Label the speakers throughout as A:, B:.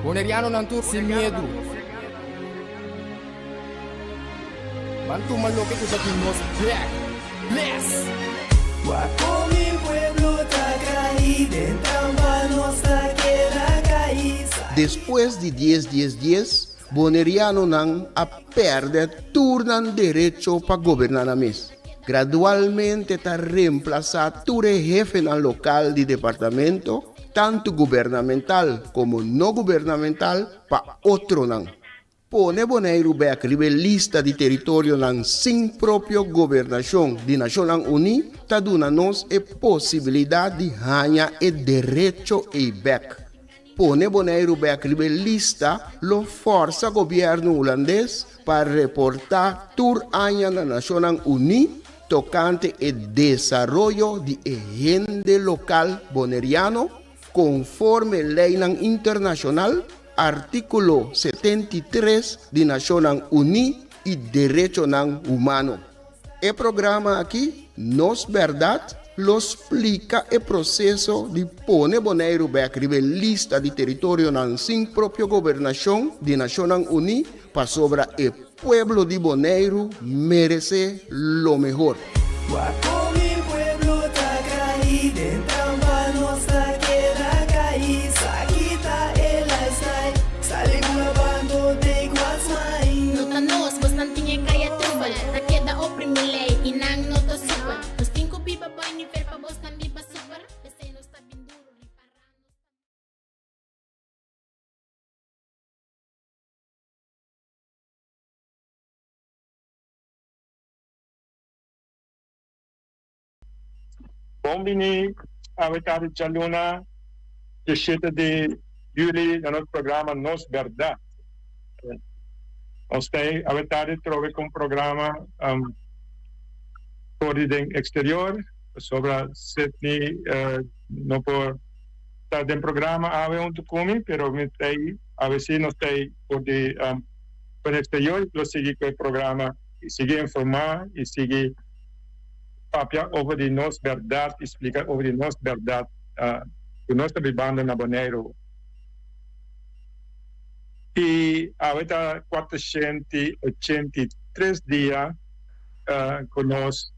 A: Bonerianonan tur sin miedu. Ban tuma loke ku ta di nos bek. Bless!
B: Wak kon mi pueblo ta kai den trampa nos ta keda kai.
C: Despues di dies dies dies, Bonerianonan a pèrdè tur nan derecho pa goberná nan mes. Gradualmente ta remplasá tur e hefenan lokal di departamento, tantu gubernamental komo no gubernamental, pa otronan. Pone Boneiru bèk riba e lista di teritorionan sin propio gobernashon di Nashonnan Uní ta duna nos e posibilidat di haña e derecho ei bèk. Pone Boneiru bèk riba e lista lo fòrsa gobièrnu hulandes pa reportá tur aña na Nashonnan Uní tokante e desaroyo di e hende lokal boneriano konforme leinan internashonal, artíkulo 73 di Nashonnan Uní i derechonan humano. E programa aki, Nos Bèrdat, lo splika e proseso di pone Boneiru bèk riba e lista di teritorionan sin propio gobernashon di Nashonnan Uní pasobra e pueblo di Boneiru meresé lo mehor.
B: Wak kon mi pueblo ta kai den trampa nos ta keda kai sa kita e lifestyle sali bula bando take what's mine.
D: No ta nos, bosnan tin e kaya trubel. Ta keda oprimi lei i nan no ta super. Nos tin ku biba boi nivel pa bosnan biba super. P'esei nos ta bin duru, ripará nos ta.
E: Bon bini awe tardi djaluna dieshete di juli na nos programa Nos Berdad. Nos ta awe tardi trobe ku un programa for di den eksterior pasobra Sidney no por ta den programa awe huntu ku mi pero mi ta awe si nos ta for di eksterior lo sigui ku e programa i sigui informa i sigui papia over di nos bèrdat i splika over di nos bèrdat ku nos ta bibando na Boneiru. I awe ta 483 dia ku nos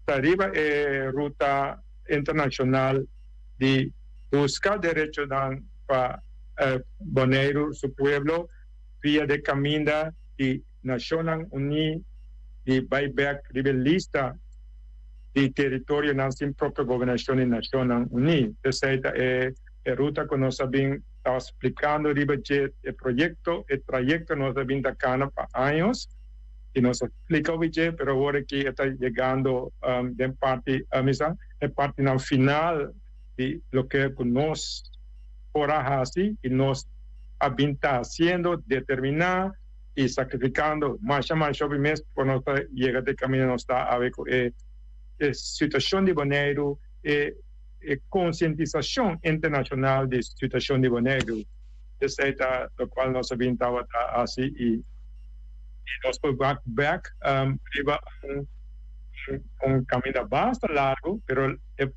E: ta riba e ruta internashonal di buska derechonan pa Boneiru su pueblo via de kaminda di Nashonnan Uní di bai bek riba e lista di teritorionan sin propio gobernashon di Nashonnan Uní. Esei ta e ruta ku nos a bin ta splikando riba dje, e proyekto, e trayekto nos a bin ta kana pa años i nos a splika obi dje, pero awor aki e ta yegando den parti, misa, e partinan final di loke ku nos por a hasi i nos a bin ta hasiendo, determiná. i sakrifikando masha masha hopi mes por nos ta yega te kaminda nos ta awe ku e situashon di Boneiru, e konsientisashon internashonal di situashon di Boneiru. Esei ta lokual nos a bin tabata hasi i nos por wak bek riba un kaminda basta largu, pero e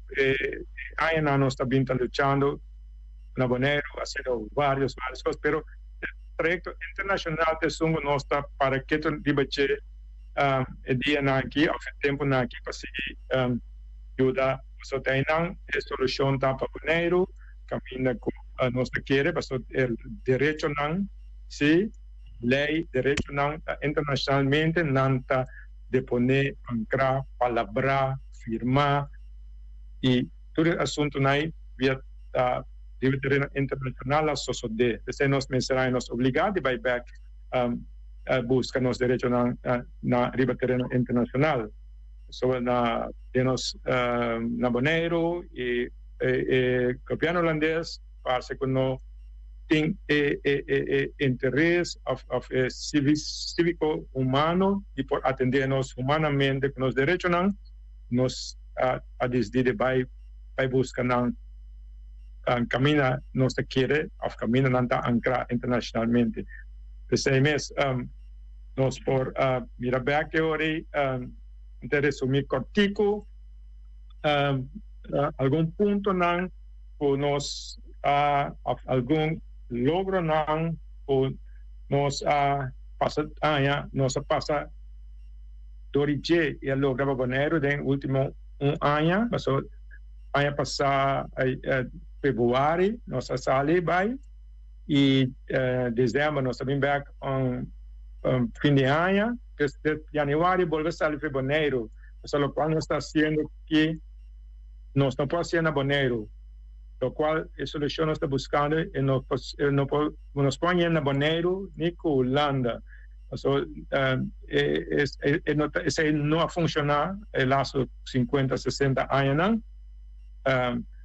E: añanan nos ta bin ta luchando na Boneiru, hasiendo varios varios kos, pero. Trayekto internashonal ta esun ku nos ta para ketu riba dje e dianan aki òf e tempunan aki pa sigui yuda. Pasobra ta einan e solushon ta pa Boneiru kaminda ku nos ta kere pasobra e derechonan si lei derechonan ta internashonalmente nan ta deponé, ankrá, palabrá, firmá i tur e asuntunan ei via ta. Riba tereno internashonal a sosodé. P'esei nos mester haña nos obligá di bai bèk buska nos derechonan na riba tereno internashonal. Pasobra na den nos na Boneiru i e gobièrnu hulandes parse ku no tin e e interes òf òf e síviko humano di por atendé nos humanamente ku nos derechonan. Nos a disidí di bai bai buska nan. Kaminda nos ta kere òf kaminda nan ta ankrá internashonalmente. P'esei mes nos por mira bèk e ora ei. Mi ta resumí kòrtiku algun puntonan ku nos a òf algun. logronan ku nos a pasa aña, nos a pasa dor di dje i a logra pa Boneiru den último un aña, pasobra aña pasá februari nos a sali bai i desèmber nos a bin bèk fin di aña, despues yanüari bolbe sali for Boneiru, pasobra lokual nos ta hasiendo aki nos no por hasié na Boneiru. Lokual e solushon nos ta buskando e no e no por nos por hañ'é na Boneiru ni ku Hulanda. Pasobra e e no ta esei no a funshoná e lastu sinkuenta sesenta añanan.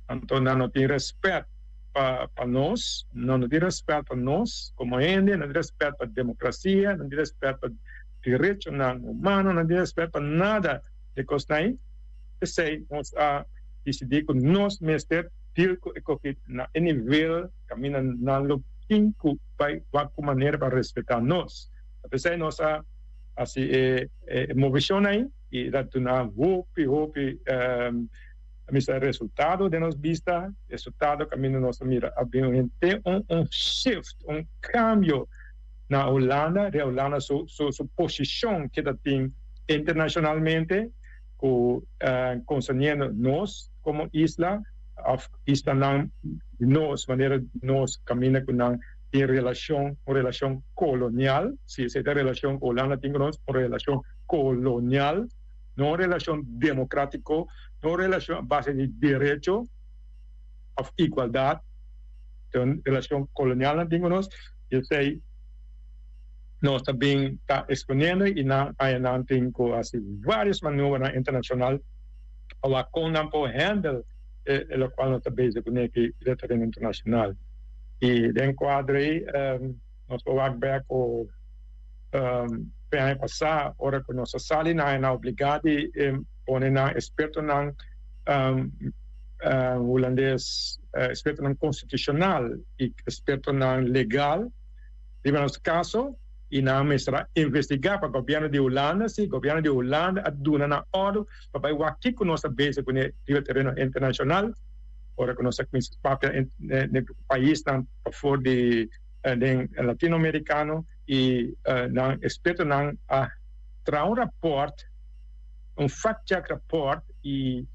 E: Anto nan no tin rèspèt pa pa nos, nan no tin rèspèt pa nos komo hende, nan no tin rèspèt pa demokrasia, nan no tin rèspèt pa derechonan humano, nan no tin rèspèt pa nada di kosnan ei. P'esei nos a disidí ku nos mester deal ku e covid na e nivel kaminda nan lo tin ku bai wak ku manera pa respetá nos. Ta p'esei nos a hasi e moveshon ei i ta duna hopi hopi misa resultado den nos bista, resultado kaminda nos a mira a bin henter un shift, un kambio na Hulanda, riba Hulanda su su posishon ke ta tin internashonalmente. Ku konserniendo nos komo isla òf islanan di nos, manera nos kaminda ku nan tin relashon, un relashon kolonial, si esei ta relashon ku Hulanda tin ku nos, un relashon kolonial, no un relashon demokrátiko, no un relashon a base di derecho òf igualdat, ta un relashon kolonial nan tin ku nos, i esei. Nos ta bin ta exponiendo y nan aya nan tin cu haci varios manubranan internacional pa wak con nan por handle e locual nos ta bezig cune aki den tereno internacional. Y den cuadro ey nos por wak bek cu fe aña pasa ora cu nos a sali nan aya nan obliga di pone nan expertonan Hulandes, expertonan constitucional y expertonan legal, Riba nos kaso i nan mester a investigá pa gobièrnu di Hulanda, si gobièrnu di Hulanda a duna nan òrdu pa bai wak kiko nos ta bezig kuné riba tereno internashonal, ora ku nos a kuminsá papia den paisnan pafor di den Latino Amerikano i nan ekspertonan a traha un rapòrt, un fact check rapòrt i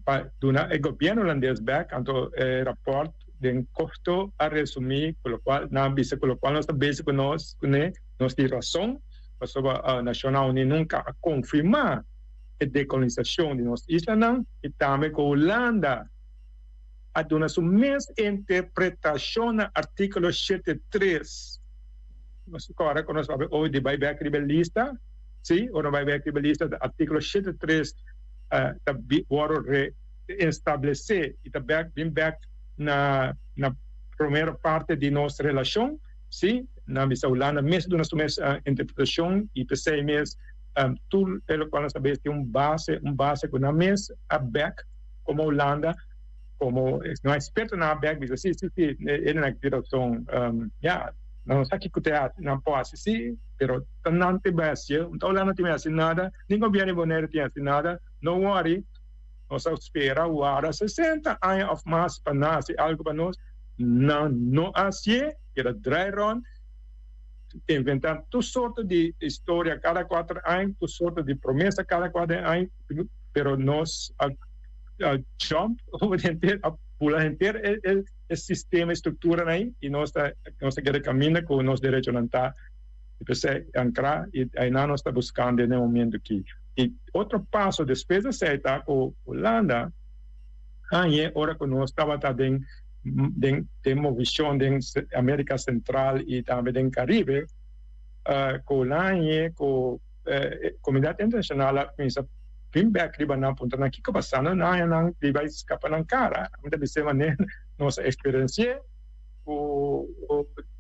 E: pa duna e gobièrnu hulandes bèk, anto e rapòrt. Den korto a resumí ku lokual nan a bisa ku lokual nos ta bezi ku nos kuné, nos tin rason, pasobra Nashonnan Uní nunka a konfirmá e dekolonisashon di nos islanan i tambe ku Hulanda a duna su mes interpretashon na artíkulo 73. Nos kòrda ku nos papia oy di bai bèk riba e lista, sí, ora nos bai bèk riba e lista artíkulo 73 ta wòrdu re. Establesé i ta bèk bin bèk na na promero parte di nos relashon, sí, nan bisa Hulanda mes duna su mes interpretashon i p'esei mes tur e lokual nos ta bes tin un base, un base ku nan mes a bèk komo Hulanda, komo nan ekspertonan a bèk bisa sí, sí, sí, e nan tin rason, ya, nan no sa kiko ta hasi, nan por hasi sí, pero ta nan ta bai hasié, un ta Hulanda tin bai hasi nada, ni gobièrnu di Boneiru tin hasi nada, no wòri. Nos a spera warda 60 aña of mas pa nan hasi algo pa nos, nan no hasié, keda drai rond, inventá tur sorto di historia kada kuater aña, tur sorto di promesa kada kuater aña, pero nos a jump over henter, a bula henter e sistema, e structura nan i nos ta nos ta keda kaminda ku nos derechonan ta. I p'esei ankrá i einan nos ta buskando den e momento aki. I otro paso despues di esei ta ku Hulanda hañ'e ora ku nos tabata den den den movishon den Amerika Sentral i tambe den Karibe, ku Hulanda hañ'e ku e komunidat internashonal a kuminsá bin bèk riba nan puntra nan kiko pasando nan haña nan di bai skapa nan kara. Mi ta bis'e manera nos a eksperensi'é. Ku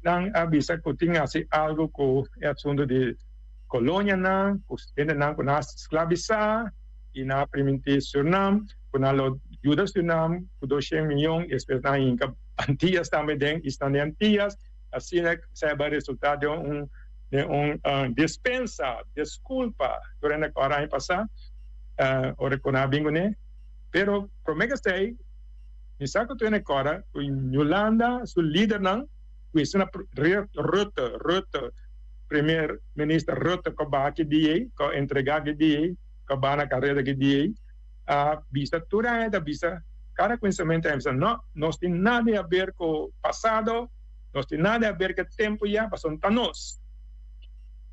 E: nan a bisa ku tin hasi algu ku e asuntu di kolonianan, ku hendenan ku nan a sklabisá i nan a primintí Sürnam ku nan lo yuda Sürnam ku doshen miyon i despues nan a hinka Antias tambe den islan di Antias. Asina esei a bai resultá den un den un dispensa, diskulpa durante ku aña pasá ora ku nan a bin kuné. Pero promé ku esei. Mi sa ku tur hende kòrda ku Hulanda su lidernan kuinsa na Rutte, Rutte, Premier Minister Rutte ku a baha ki dia ei, ku a entregá ki dia ei, ku a baha na kareda ki dia ei, a bisa tur hende a bisa kada kuinsamentu a bisa no, nos tin nada di haber ku pasado, nos tin nada di haber ku e tempu ya, pasobra ta nos.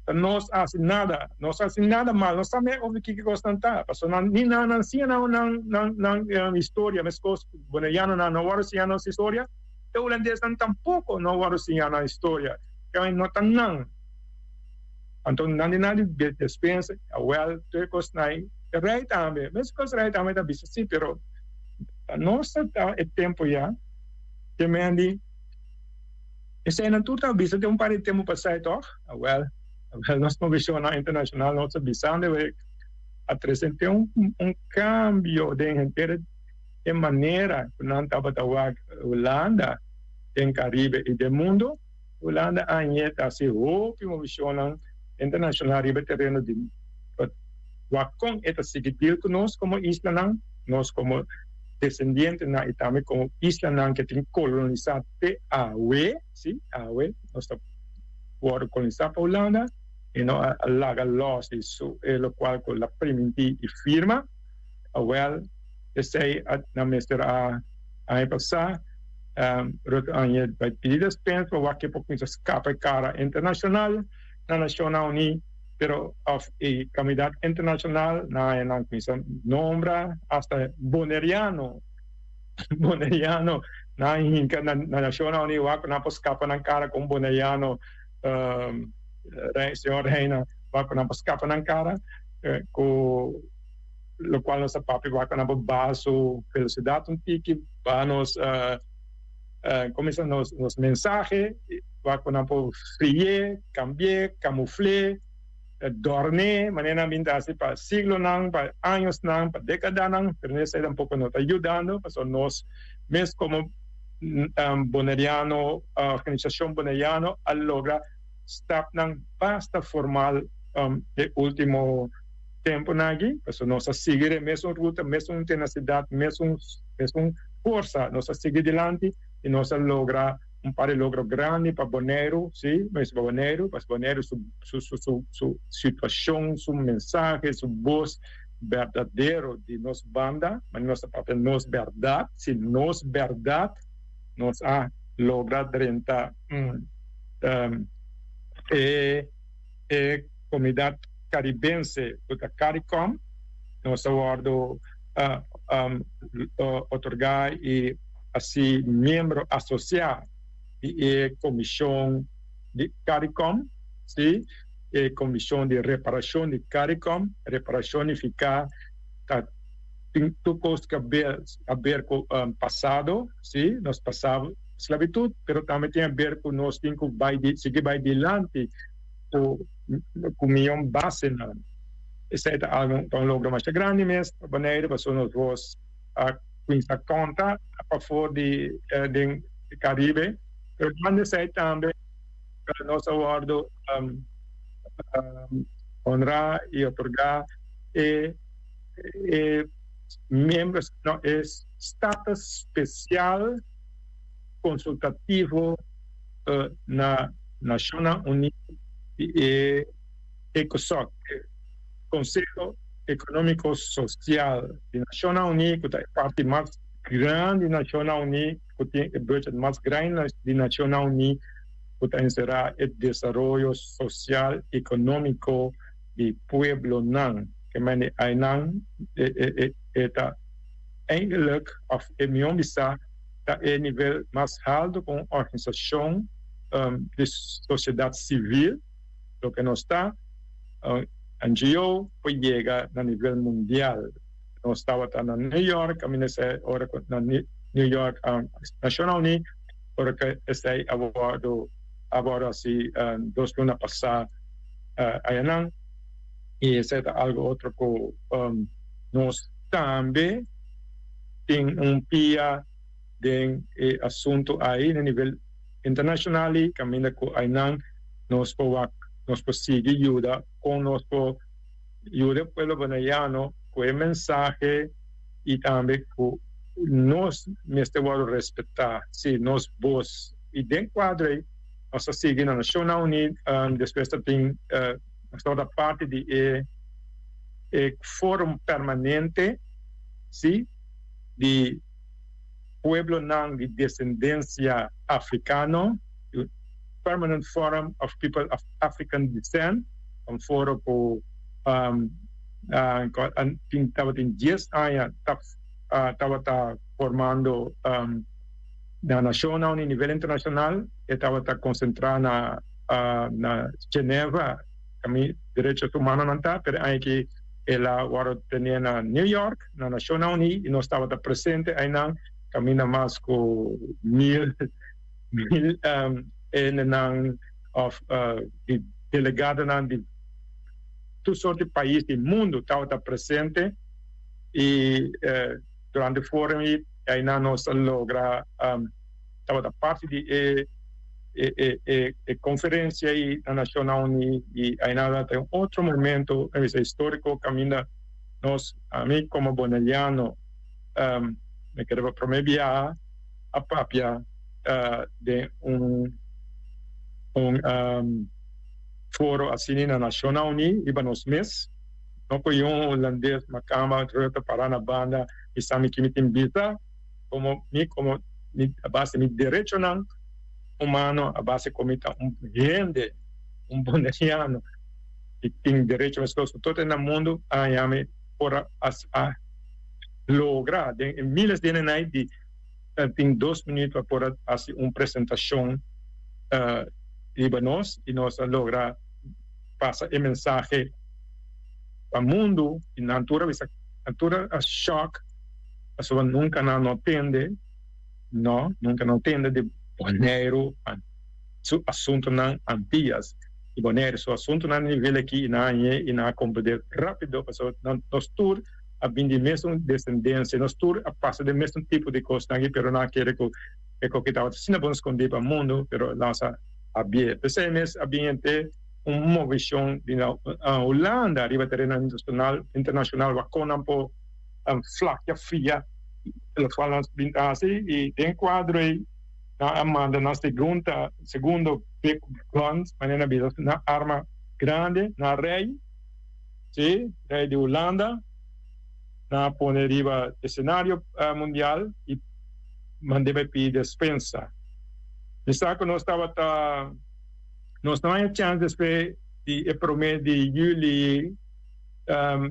E: Ta nos a hasi nada, nos a hasi nada mal, nos sa me ofi kiko kosnan ta, pasobra nan ni nan nan siña nan nan nan nan historia, meskos ku bonerianonan no wòrdu siña nos historia, e hulandesnan tampoko no wòrdu siña nan historia, kende no ta nan. Anto nan di nan di despensa, awèl tur e kosnan ei, e rei tambe, meskos rei tambe ta bisa si, pero ta nos ta e tempu ya, ke men di. Eseinan tur ta bisa den un par di tempu pasai tòg? Awèl, awèl nos movishonnan internashonal nos ta bisando e a trese un un kambio den henter e manera ku nan tabata wak Hulanda den Karibe i den mundu. Hulanda a hañ'é ta hasi hopi movishonnan internashonal riba e tereno di wak kon e ta sigui deal ku nos komo islanan, nos komo desendientenan i tambe komo islanan ke tin kolonisá te awe, si, awe nos ta wòrdu kolonisá pa Hulanda i no a laga lòs di su e lokual ku el a primintí i firma. Awèl, esei a nan mester a aña pasá Rutte aña bai pidi despens pa wak ke por kuminsá skapa e kara internashonal na Nashonnan Uní, pero òf e komunidat internashonal nan aña nan kuminsá nombra asta boneriano. Boneriano nan hinka na Nacionnan Uní wak ku nan por skapa nan kara ku un boneriano señor Reina wak ku nan por skapa nan kara ku lokual nos ta papia wak ku nan por baha su velosidat un tiki baha nos komo bisa nos mensahe wak ku nan por friye kambié kamuflé. Dorne, manera nan bin ta hasi pa siglonan, pa añosnan, pa dekadanan, pero esei tampoko no ta yudando, pasobra nos mes komo Boneriano, organisashon Boneriano a logra stapnan basta formal e ultimo tempunan aki, pasobra nos a sigui e mesun ruta, mesun tenasidat, mesun mesun forsa nos a sigui dilanti i nos a logra. Un par di logro grandi pa Boneiru, sí, mes pa Boneiru, pas Boneiru su su su su su situacion, su mensahe, su bos berdadero di nos banda, manera nos ta papia nos berdad, si nos berdad nos a logra drenta e e comunidad Caribense cu ta Caricom, nos a wordo otorga y. Asi miembro asosiá di e Komishon di Caricom, sí, e Komishon di Reparashon di Caricom, reparashon nifiká ta tin tur kos ku a ber ku pasado, sí, nos pasado sklabitut, pero tambe tin a ber ku nos tin ku bai sigui bai dilanti ku ku mion basenan. Esei ta algu ta un logro masha grandi mes pa Boneiru pasobra nos bos a Cuminsa conta pafor di den Caribe, pero banda esey tambe nos a wordo honra y otorga e e miembro no e status special consultativo na Nacionnan Uni di e ECOSOC. Conseho Economico Social di Nacionnan Uní cu ta e parti mas grandi di Nacionnan Uní cu tin e budget mas grandi di Nacionnan Uní cu ta encera e desaroyo social economico di pueblonan. Ke mende aynan e ta eigenlijk of e mion bisa ta e nivel mas halto cu un organisacion di sociedad civil loke nos ta. NGO por yega na nivel mundial. Nos tabata na New York, a mi esei ora ku na New York Nashonnan Uní, ora ku esei a wòrdu a wòrdu hasi dos luna pasá ayanan. I esei ta algu otro ku nos tambe tin un pia den e asuntu ai na nivel internashonal i kaminda ku ainan nos por wak, nos por sigui yuda kon nos por yuda e pueblo boneriano ku e mensahe i tambe ku Nos mester wòrdu respetá, sí, nos bos. I den kuadro ei nos a sigui na Nashonnan Uní, despues ta tin nos tabata parti di e e forum permanente, sí, di pueblonan di desendensia afrikano, Permanent Forum of People of African Descent, un foro ku tin tabatin dies aña ta tabata formando na Nashonnan Uní nivel internashonal. E tabata konsentrá na na Geneva kaminda derechos humanonan ta, pero e aña aki el a wòrdu tené na New York na Nashonnan Uní i nos tabata presente einan kaminda mas ku mil mil hendenan òf di delegadonan di tur sort di pais di mundu tabata presente i durante forum ei einan nos a logra tabata parti di e e conferencia ei na Nacionnan Uní i einan tabata un otro momento historico caminda nos ami como boneliano mi kere pa prome biaha a papia den un un foro asina na Nacionnan Uní riba nos mes. No ku un hulandes makamba Rutte para na banda mi sa mi kimi tin bisa komo mi komo mi a base mi derechonan humano a base ku mi ta un hende un boneriano i tin derecho meskos ku tur na mundu a haña mi por a logra den e miles di hendenan di tin dos minuut pa por a hasi un presentashon riba nos i nos a logra pasa e mensahe pa mundu i nan tur a bisa nan tur a shock pasobra nunka nan no tende no nunka no tende di Boneiru su asuntunan Antillas i Boneiru su asuntunan nivel aki i nan a hañ'é i nan a komprendé rápido pasobra nos tur a bin di mesun desendensia, nos tur a pasa den mesun tipo di kosnan aki, pero nan a kere ku e koki tabata asina bon skondí pa mundu, pero nos a habié. P'esei mes a bin henter un movishon di na Hulanda riba tereno internashonal, internashonal wak kon nan por flakia fia lokual nan bin ta hasi, i den kuadro ei nan a manda nan segunta, segundo big guns, manera nan bisa, nan arma grandi, nan rei. Sí, rei di Hulanda nan a pone riba esenario mundial i mand'é bai pidi despensa. Mi sa ku nos tabata, nos no haña chèns despues di e promé di yüli,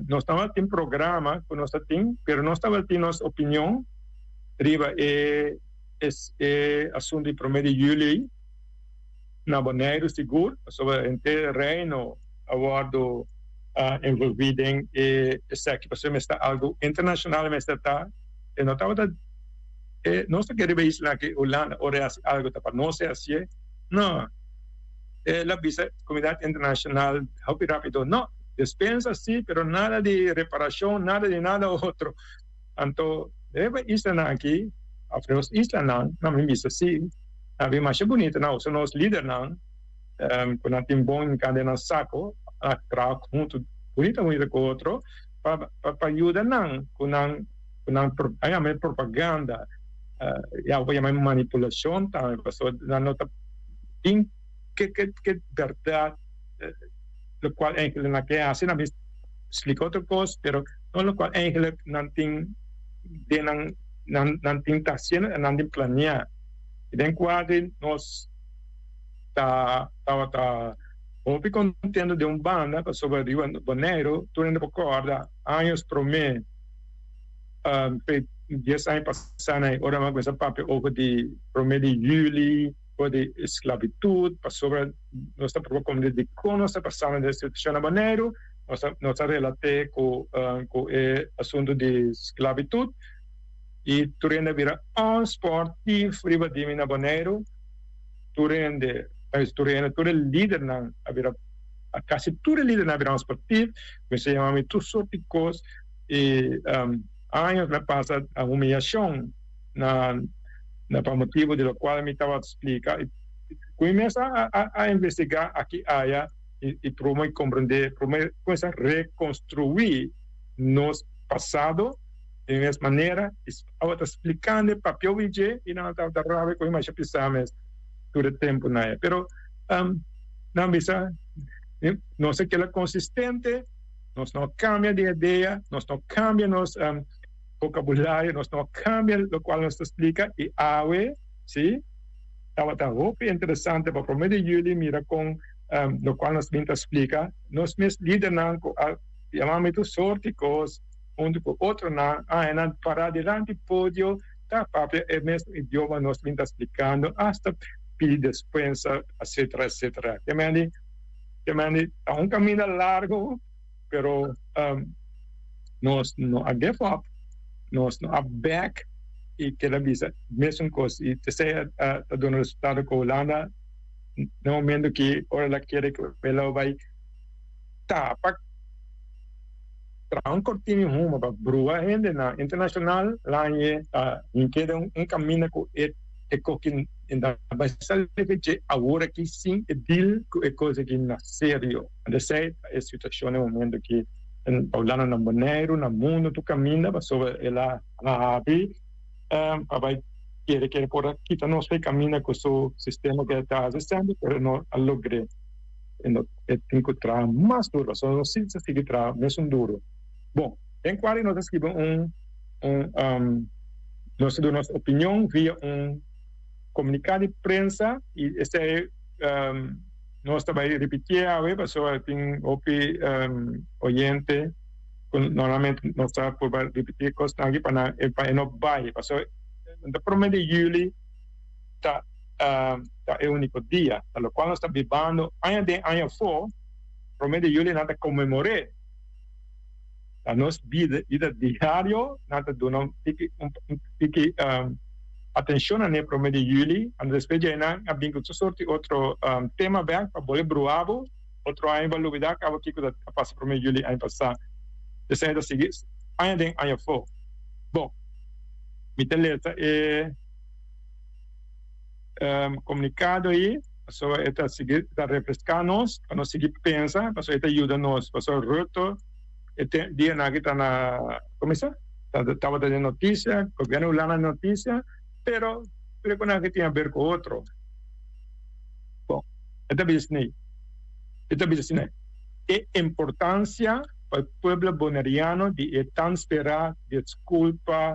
E: nos tabatin programa ku nos ta tin, pero nos tabatin nos opinion riba e e asuntu di promé di yüli. Na Boneiru sigur, pasobra henter Reino a wòrdu envolví den e esaki, pasobra mester ta algu internashonal mester ta, e no tabata e nos ta kere riba isla aki Hulanda ora e hasi algu ta pa nos e hasié, no, el a bisa komunidat internashonal hopi rápido, no, despensa si, pero nada di reparashon, nada di nada otro, anto riba islanan aki, òf nos islanan, nan mi bisa si. A bin masha bunita nan usa nos lidernan ku nan tin bon hinká den nan sako a traha huntu bunita bunita ku otro pa pa yuda nan ku nan ku nan a yama e propaganda ya bo por yama e manipulashon tambe pasobra nan no ta tin ke ke ke bèrdat lokual eigenlik nan ke hasi nan bin splika otro kos pero no lokual eigenlik nan tin den nan nan nan tin ta hasiendo nan tin planea. I den kuadri nos ta tabata hopi kontento den un banda pasobra riba Boneiru tur hende por kòrda años promé dies aña pasá na e ora nan a kuminsá papia over di promé di yüli for di esklabitut pasobra nos ta proba komprendé dikon nos ta pasando den e situashon na Boneiru nos ta nos ta relat'é ku ku e asuntu di sklabitut. I tur hende a bira onsportief riba di mi na Boneiru. Tur hende, tur hende, tur e lidernan a bira, kasi tur e lidernan a bira onsportief. Kuminsá yama mi tur sort di kos i años mi a pasa humiyashon na na pa motibu di lokual mi tabata splika. I ku mi mes a a investigá aki aya i promé komprendé, promé kuminsá rekonstruí nos pasado. Den mes manera, i tabata splikando e papia wi dje, i nan tabata rabia ku mi masha pisá mes tur e tempunan ei. Pero nan bisa, Nos a keda konsistente, nos no a kambia di idea, nos no a kambia nos vokabulario, nos no a kambia lokual nos ta splika, i awe, sí, tabata hopi interesante pa promé di yüli mira kon lokual nos bin ta splika, nos mes lidernan ku a yama mi tur sorti kos, huntu ku otronan a nan pará dilanti podio ta papia e mesmo idioma nos bin ta splikando asta pidi despensa etcetera etcetera. Ke mende ke mende ta un kaminda largo pero nos no a give up nos no a back i keda bisa mesun kos i esei a ta duna resultado ku Hulanda na momento ki ora el a kere ku el a bai tapa Traha un kortina di huma pa brua hendenan internashonal lañe ta hink'é den un kaminda ku e e koki ta bai sali fe dje awor aki sin e deal ku e kos aki na serio. Esei ta e situashon den momento aki pa Hulanda na Boneiru na mundu tur kaminda pasobra el a habi pa bai kere kere por a kita nos fe kaminda ku su sistema ku e ta hasi semper pero no a logr'é. E tin ku traha mas duru, pasobra nos si ta sigui traha mesun duru. Bon, den kual nos a skibi un un nos a duna nos opinion via un komuniká di prensa i esei nos ta bai ripitié awe pasobra tin hopi oyente ku normalmente nos ta purba ripití e kosnan aki pa nan pa e no bai pasobra ta promé di yüli ta ta e úniko dia, ta lokual nos ta bibando aña den aña afó, promé di yüli nan ta konmemor'é. Ta nos bida, bida diario, nan ta duna un tiki, un tiki atenshon na ne promé di yüli, anto despues dje nan a bin ku tur sorti otro tema bèk pa bolbe bruha bo, otro aña bo a lubidá kaba kiko ta pasa promé di yüli aña pasá. Esei ta sigui aña den aña afó. Bon, mi ta lesa e. Komunikado ei pasobra e ta sigui ta refreská nos pa nos sigui pensa pasobra e ta yuda nos pasobra Rutte e te dianan aki ta na komo bisa tabata den notisia gobièrnu Hulanda den notisia pero tur e konan aki tin haber ku otro bon e ta bisa asina e ta bisa asina e importansia pa e pueblo boneriano di e tan sperá diskulpa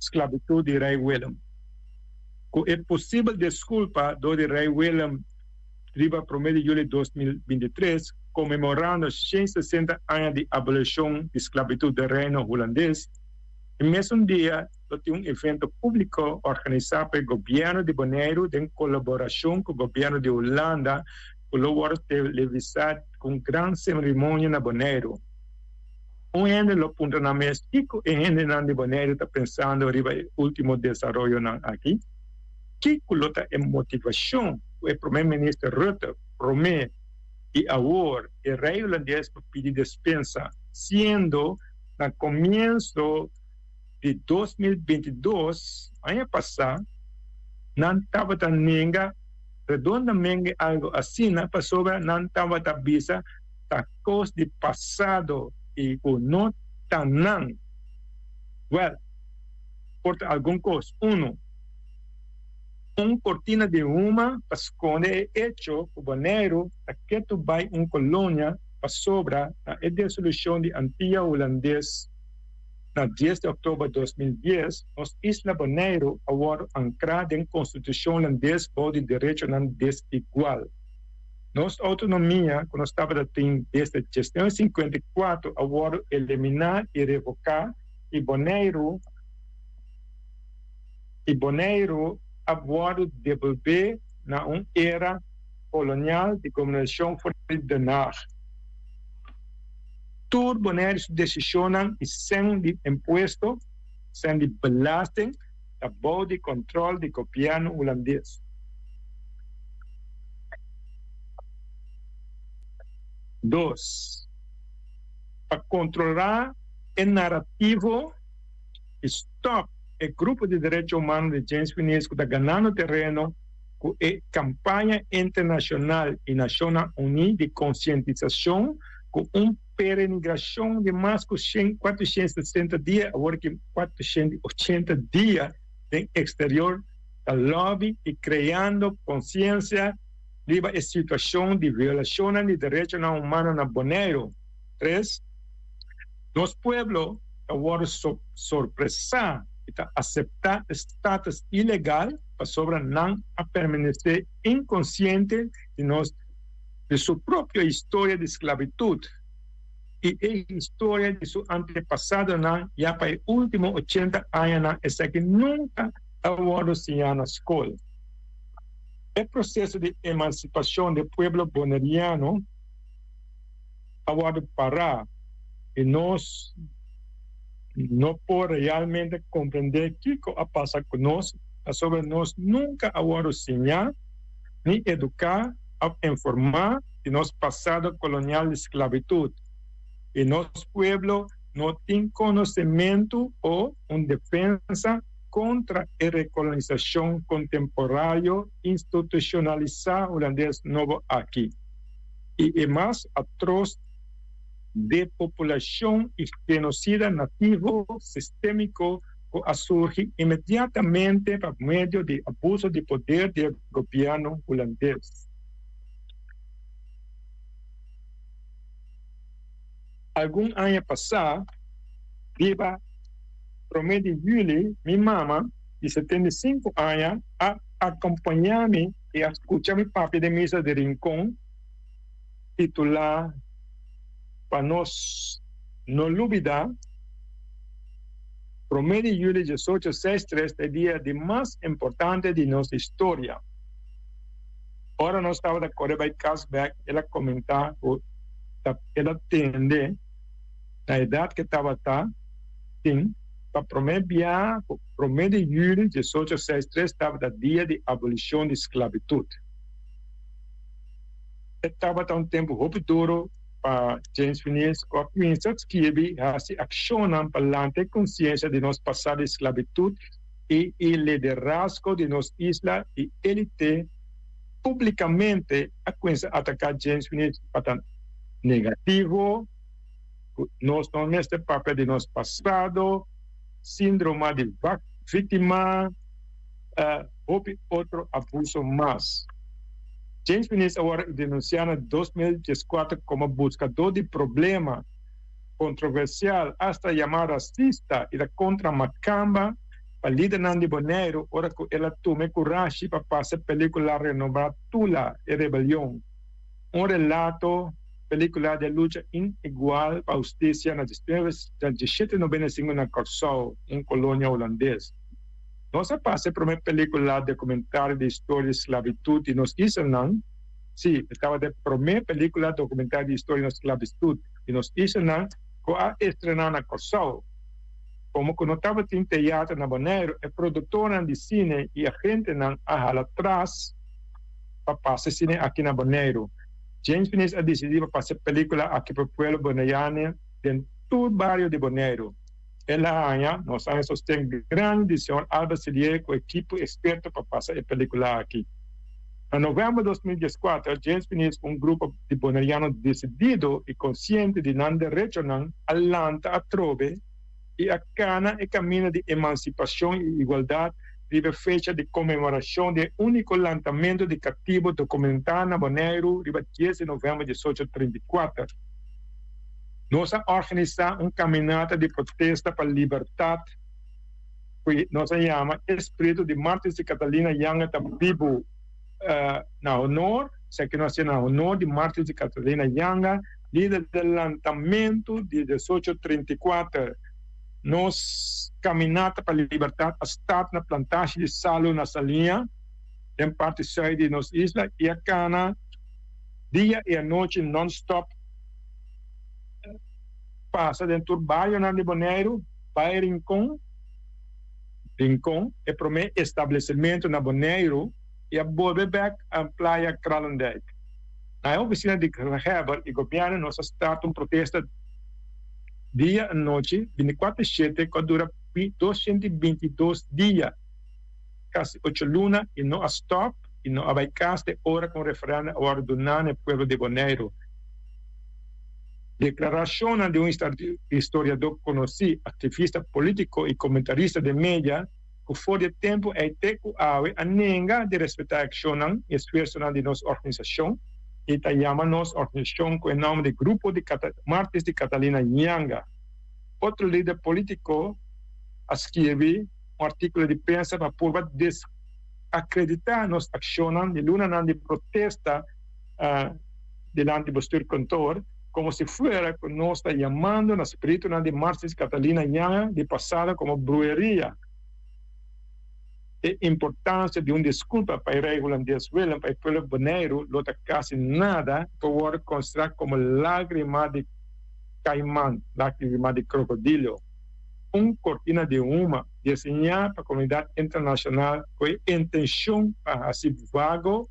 E: sklabitut di Rei Willem. Ku e posibel deskulpa dor di Rei Willem riba promé di juli 2023, konmemorando 160 aña di abolishon di sklabitut den Reino Hulandes, e mesun dia lo tin un evento públiko organisá pa e gobièrnu di Boneiru den kolaborashon ku gobièrnu di Hulanda ku lo wòrdu televisá ku un gran serimonia na Boneiru. Un hende lo puntra nan mes kiko e hendenan di Boneiru ta pensando riba e ultimo desaroyonan aki. Kiko lo ta e motivashon ku e Prome Minister Rutte prome i awor e Rei Hulandes pa pidi despensa siendo na komienso di 2022, aña pasá, nan tabata nenga redondamente algo asina pasobra nan tabata bisa ta kos di pasado i ku no ta nan. Wèl, por ta algun kos. Unu, un kortina di huma pa skonde e echo ku Boneiru ta ketu bai un kolonia pasobra na e desolushon di Antia Hulandes na dies di òktober 2010, nos isla Boneiru a wòrdu ankrá den konstitushon hulandes bou di derechonan desigual. Nos outonomia ku nos tabata tin desde 1954 a wòrdu eliminá i revoká i Boneiru i Boneiru a wòrdu debolbé na un era kolonial di gobernashon for di Den Haag. Tur Boneiru su desishonnan i sèn di impuesto, sèn di belasting, ta bou di kòntròl di gobièrnu hulandes. Dos, pa kontrolá e narativo i stòp e grupo di derecho humano di James Finies ku ta ganando tereno ku e kampaña internashonal i Nashonnan Uní di konsientisashon ku un. Peregrinacion di mas cu 460 dia, awor ki 480 dia den exterior ta lobby y creando conciencia riba e situacion di violacionnan di derechonan humano na Boneiru. 3, Nos pueblo ta wordo sorpresa y ta acepta e status ilegal pasobra nan a permanece inconciente di nos di su propio historia di sclavitud y e historia di su antepasadonan ya pa e ultimo 80 añanan esaki nunca a wordo siña na scol. E proceso di emancipacion di pueblo Boneriano a wordo para y nos no por realmente comprende kico a pasa cu nos pasobra nos nunca a wordo siña ni educa of informa di nos pasado colonial di sclavitud y nos pueblo no tin conocemento o un defensa contra e recolonisacion contemporario institucionalisa Hulandes nobo aki y e mas atroz depopulacion y genocida nativo sistemico cu a surgi inmediatamente pa medio di abuso di poder di e gobierno Hulandes. Algun aña pasá, riba promé di yüli, mi mama, di 75 aña, a akompañá mi i a skucha mi papia den misa di Rincon, titulá Pa Nos No Lubidá. Promé di yüli 1863 ta e dia di mas importante di nos historia. Ora nos tabata kore bai kas bèk, el a komentá ku ta el a tende na edat ku e tabata tin pa promé biaha ku promé di yüli 1863 tabata dia di abolishon di sklabitut. E tabata un tempu hopi duru pa James Finies ku a kuminsá skirbi i hasi akshonnan pa lanta e konsiensia di nos pasado di sklabitut i e liderazgo di nos isla i elite públikamente a kuminsá ataká James Finies pa ta negativo, ku nos no mester papia di nos pasado, síndroma di víktima, hopi otro abuso mas. James Finies awor a denunsiá na 2014 komo buskadó di problema, kontroversial, asta yamá rasista i ta kontra makamba pa lidernan di Boneiru ora ku el a tuma e kurashi pa pasa e pelíkula renombrá Tula, e Rebelion, un relato pelíkula di e lucha inigual pa hustisia na 1795 na Kòrsou, un kolonia hulandes. Nos a pasa e promé pelíkula dokumentario di historia di sklabitut di nos islanan. Sí, e tabata e promé pelíkula dokumentario di historia di nos sklabitut di nos islanan ku a estrená na Kòrsou. Komo ku no tabatin teatro na Boneiru, e produktornan di sine i agentenan a hala tras pa pasa e sine aki na Boneiru. James Finies a disidí pa pasa e pelíkula aki pa pueblo boneiano den tur bario di Boneiru. El a haña nos haña sosten grandi di señor Albert Silier ku ekipo eksperto pa pasa e pelikula aki. Na novèmber 2014, James Finies ku un grupo di boneriano desidido i konsiente di nan derechonan a lanta atrobe i a kana e kaminda di emansipashon i igualdat riba e fecha di konmemorashon di e úniko lantamentu di katibu dokumentá na Boneiru riba dies di novèmber 1834. Nos a organisá un kaminata di protesta pa libertat ku nos a yama E Spiritu di Martis i Catalina Janga ta bibu na honor, esaki nos a hasi na honor di Martis i Catalina Janga, lider del lantamentu di 1834. Nos kaminata pa libertat a start na plantashi di salu na Saliña, den parti sùit di nos isla, i a kana dia i anochi nònstòp. Pasa den tur barionan di Boneiru, bai Rincon, Rincon, e promé establesimentu na Boneiru, i a bolbe bèk Playa Kralendijk. Na e ofisina di Gezaghèber i gobièrnu nos a start un protesta dia anochi, 24/7, ku a dura 222 dia, kasi ocho luna, i no a stòp i no a bai kas te ora ku un referèndum a wòrdu duná na e pueblo di Boneiru. Deklarashonnan di un historiadó konosí, aktivista polítiko i komentarista den media ku for di e tempu ei te ku awe a nenga di respetá e akshonnan i esfuersonan di nos organisashon i ta yama nos organisashon ku e nòmber di Grupo di Martis di Catalina Janga. Otro lider polítiko a skirbi un artíkulo di prensa pa purba desakreditá nos akshonnan di lunanan di protesta dilanti bestuurkantoor, komo si fuera ku nos ta yamando na spiritunan di Martis Catalina Janga di pasado komo brueria. E importansia di un diskulpa pa e rei hulandes Willem pa e pueblo Boneiru lo ta kasi nada i por wòrdu konsiderá komo lágrima di kaiman, lágrima di krokodilo, un kortina di huma diseñá pa komunidat internashonal ku e intenshon pa hasi vago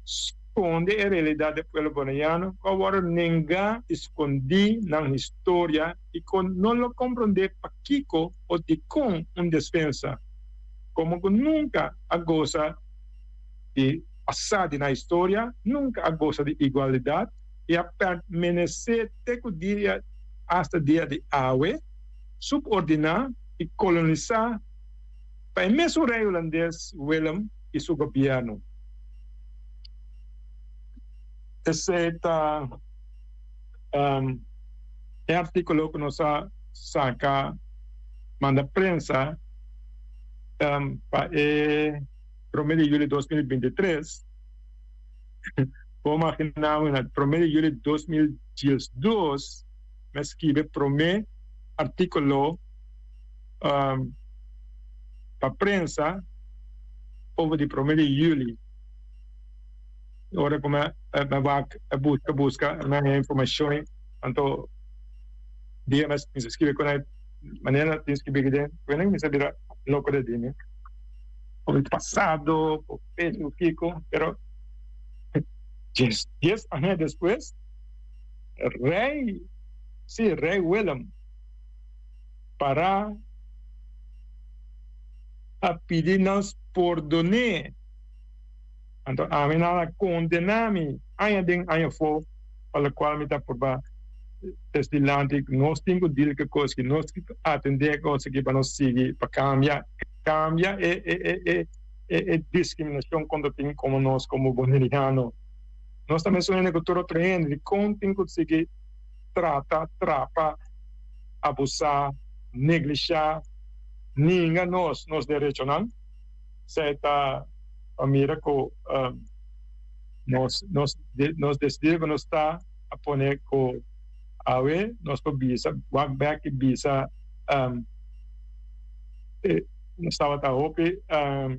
E: skonde e realidat di e pueblo boneiano ku a wòrdu nengá i skondí nan historia i ku no lo komprondé pakiko o dikon un despensa komo ku nunka a gosa di pasá di nan historia, nunka a gosa di igualidat i a permenesé te ku dia asta dia di awe subordiná i kolonisá pa e mesun rei hulandes Willem i su gobièrnu. Esei ta e artíkulo ku nos a saka manda prensa pa e promé di yüli 2023. Bo imaginá bo na promé di yüli 2012 mi a skibi e promé artíkulo pa prensa over di promé di yüli. Ora ku mi a wak a buska buska mi a haña informashon anto dia mi a skibi ku nan manera tin skibi aki den mi a bira loko de di mi por pasado por Facebook kiko pero dies aña despues rei si rei Willem para a pidi nos pordon'é. Anto ami nan a kondená mi aña den aña afó, pa lokual mi ta purba tes dilanti. Nos tin ku dil ku e kos aki, nos tin ku atendé e kos aki pa nos sigui pa kambia, kambia e e e e e diskriminashon kontra tin komo nos komo boneriano. Nos ta mesun hende ku tur otro hende, dikon tin ku sigui trata, trapa, abusá, neglishá, ninga nos nos derechonan? Esei ta pa mira ku nos nos nos desidí ku nos ta a pone ku awe nos por bisa wak bek i bisa nos tabata hopi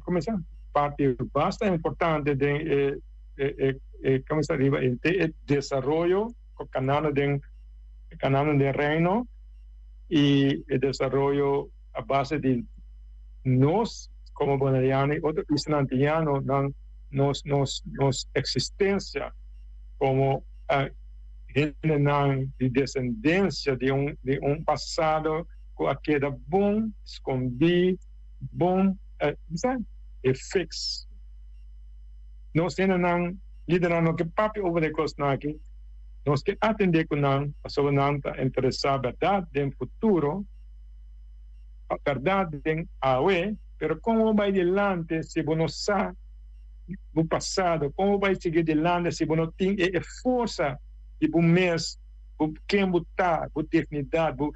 E: komo e sa parti basta importante den e e e komo e sa riba e desaroyo ku kanando den kanando den reino i e desaroyo a base di nos komo boneriano i otro islanan antiano nan nos nos nos eksistensia komo hendenan di desendensia di un di un pasado ku a keda bon skondí bon sa e fix nos hendenan lidernan no ke papia over e kosnan aki nos ke atendé ku nan pasobra nan ta interesá bèrdat den futuro. Bèrdat den awe, pero kon bo bai dilanti si bo no sa bo pasado? Kon bo bai sigui dilanti si bo no tin e e forsa di bo mes, bo ken bo ta, bo dignidat, bo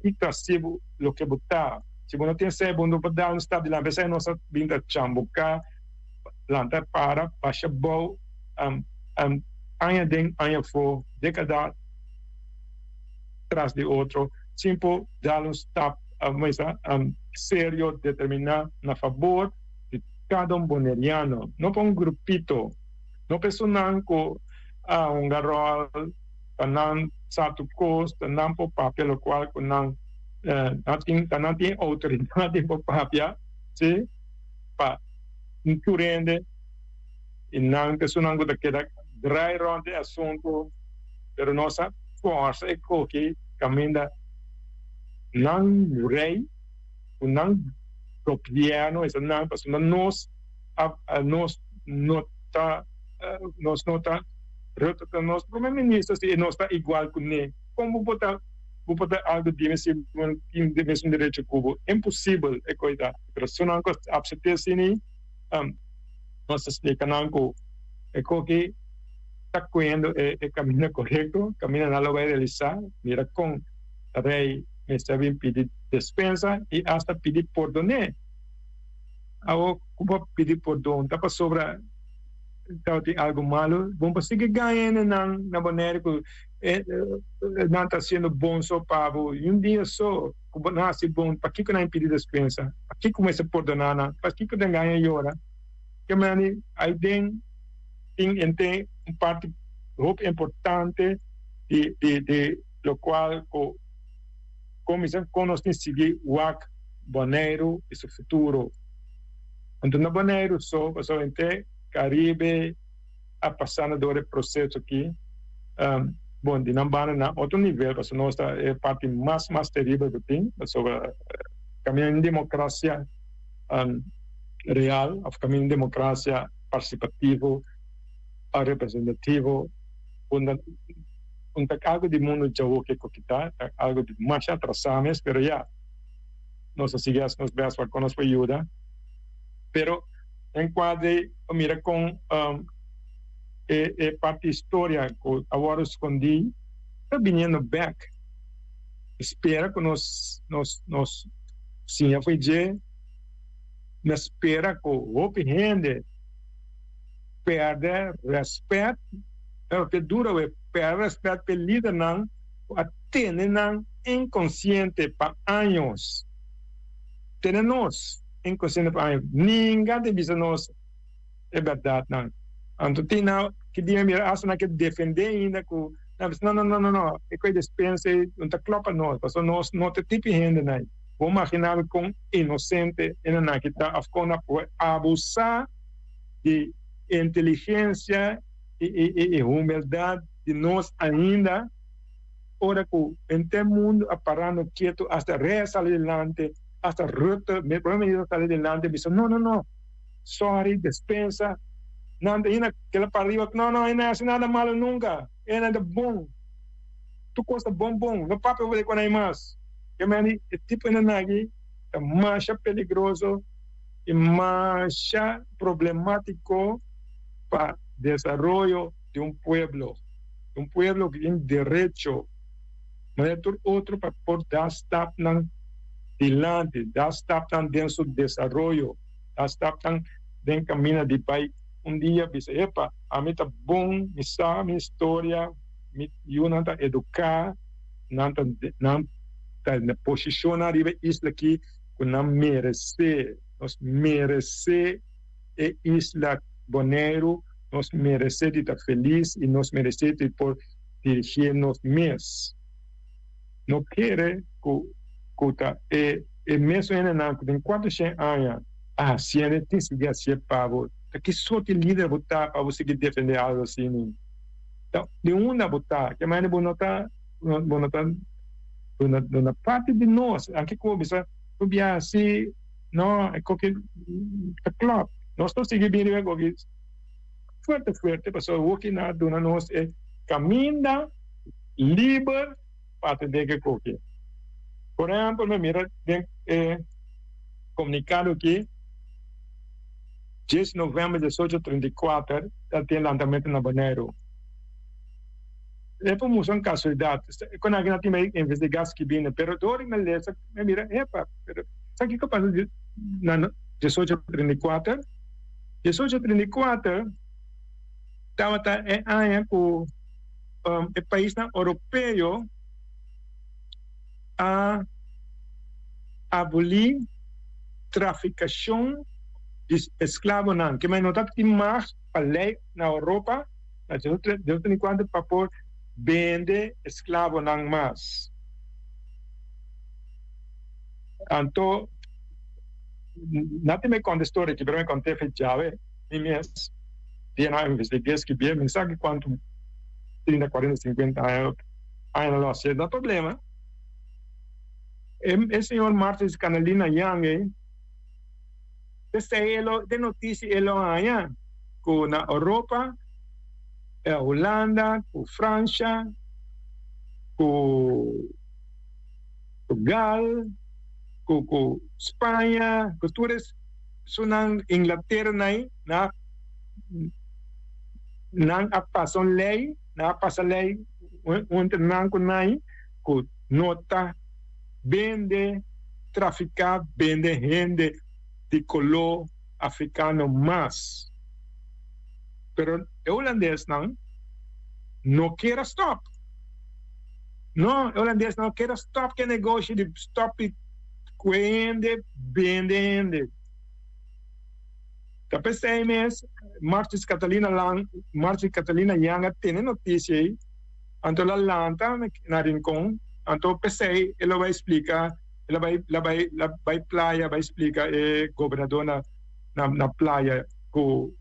E: kiko a si bo loke bo ta? Si bo no tin esei bo no por dal un stap dilanti. P'esei nos a bin ta chambuká, lanta para, basha bou, aña den aña afó, dékada tras di otro. Sin por dal un stap serio determiná na fabor di kada un boneriano, no pa un grupito, no pa esunnan ku a hunga ròl pa nan sa tur kos, ta nan por papia lokual ku nan tin, ta nan tin e outoridat di por papia, si, pa tur hende i nan ta esunnan ku ta keda drai rònt e asuntu, pero nos a fòrsa e koki kaminda nan rei ku nan gobièrnu esta nan pasobra nos a nos no ta nos no ta. Rutte ta nos prome minister si e nos ta igual kuné? Kon bo por ta bo por ta algu dime si bo no tin e mesun derecho ku bo? Imposibel e koi ta. Pero su nan ku a apsept'é asina nos ta splika nan ku e koki ta kuendo e kaminda korekto, kaminda nan lo bai realisá. Mira kon rei mester a bin pidi despensa i asta pidi pordon'é. Awor ku bo a pidi pordon ta pasobra tabatin algu malu? Bon pa sigui gaña hendenan na Bonaire ku nan ta hasiendo bon so pa bo. I un dia so ku bo no hasi bon, pakiko nan a pidi despensa? Pakiko mester pordoná nan? Pakiko ta gaña yora? Ke manera aiden tin ente un parti hopi importante di di lokual ku kuminsá kon nos tin sigui wak Boneiru i su futuro. Anto na Boneiru so, pasobra henter Caribe a pasando dor e proceso aki, bon, di nan banda na otro nivel, pasobra nos ta e parti mas mas teribel ku tin, pasobra kaminda di democracia real of kaminda di democracia participativo, representativo, unda ta algo di mundo djawo ke ku kita, ta algo di masha atrasa mes, pero ya. Nos a sigui hasi nos best pa kon nos por yuda, pero den kuadre pa mira kon e e parti historia ku a wòrdu skondí ta biniendo bèk. Mi spera ku nos nos nos siña for dje, mi a spera ku hopi hende pèrdè rèspèt, pero ke dura awe pèrdè rèspèt pa e lidernan ku a tene nan inkonsiente pa años. Tene nos inkonsiente pa años. Ninga ta bisa nos e bèrdatnan. Anto tin nan ki dia mira asta nan ke defendé ainda ku nan bisa no no no no no e koe despensa ei no ta klòp pa nos pasobra nos no ta e tipo di hendenan ei. Bo imaginá bo kon inosente e nan aki ta òf kon nan por abusá di inteligensia i humildat di nos ainda. Ora cu henter mundo a parando keto hasta Rey a sali delante, hasta Rutte, Prome Minister a sali delante a bisa no no no, sorry, despensa, nan ta hina kela para riba, no no, e no haci nada malo nunca, e nan ta bon, tur cos ta bon bon, no papia over cu nan mas. Ke meni e tipo nan aki ta masha peligroso y masha problematico pa desaroyo di un pueblo. Un pueblo ku tin derecho manera tur otro pa por da stapnan dilanti, da stapnan den su desaroyo, da stapnan den kaminda di bai un dia bisa, epa, ami ta bon, mi sa mi historia, mi yunan ta eduká, nan ta nan ta na posishonnan riba e isla aki ku nan meresé, nos meresé e isla Boneiru. Nos meresé di ta felis i nos meresé di por dirigí nos mes. No kere ku ku ta e e mesun hendenan ku den kuatroshen aña a hasiende tin sigui hasié pa bo. Ta ki sorti lider bo ta pa bo sigui defendé algu asina? Ta di unda bo ta? Ke manera bo no ta bo no ta bo no ta parti di nos. Anke ku bo bisa bo biaha si no e koki ta klòp. Nos ta sigui bini riba e koki fuerte fuerte pasobra hopi na duna nos e caminda liber pa atende ke koki. Por ehempel mi mira den e comunicado aki dies november diesocho 34 ta tin lantamento na Boneiru. E por mustra un casualidad con aki na tin bay investiga skibina pero dor di mi lesa mi mira epa pero sa kiko pasa na diesocho 34? 1834 tabata e aña ku e paisnan oropeo a abolí trafikashon di esklabonan. Ke manera no tabatin mas pa lei na Oropa na 1834 pa por bende esklabonan mas. Anto. Nati me konta e storia aki, pero mi konta efe djawe mi mes dia nan investig'é skibié, mi sa ki kuantu trinta, kuarenta, sinkuenta aña aña nan lo hasié, no problema. E e señor Martis Canalina Young ei, p'esei e lo, den notisia e lo haña ku na Europa. Hulanda, ku Fransha, ku Portugal, ku ku Spaña, ku tur esunnan Inglatera nan nan a pasa un lei, nan a pasa lei entre nan ku nan ku no ta bende, trafiká, bende hende di koló afrikano mas. Pero e hulandesnan no kier a stòp. No, e hulandesnan no kier a stòp ku e negoshi di stòp di kue hende, bende hende. Ta p'esei mes Martis Catalina Lang, Martis Catalina Janga a tene notisia ei, anto el a lanta na Rincon, anto p'esei el a bai splika, el a bai, el a bai, el a bai playa bai splika e gobernador na na playa ku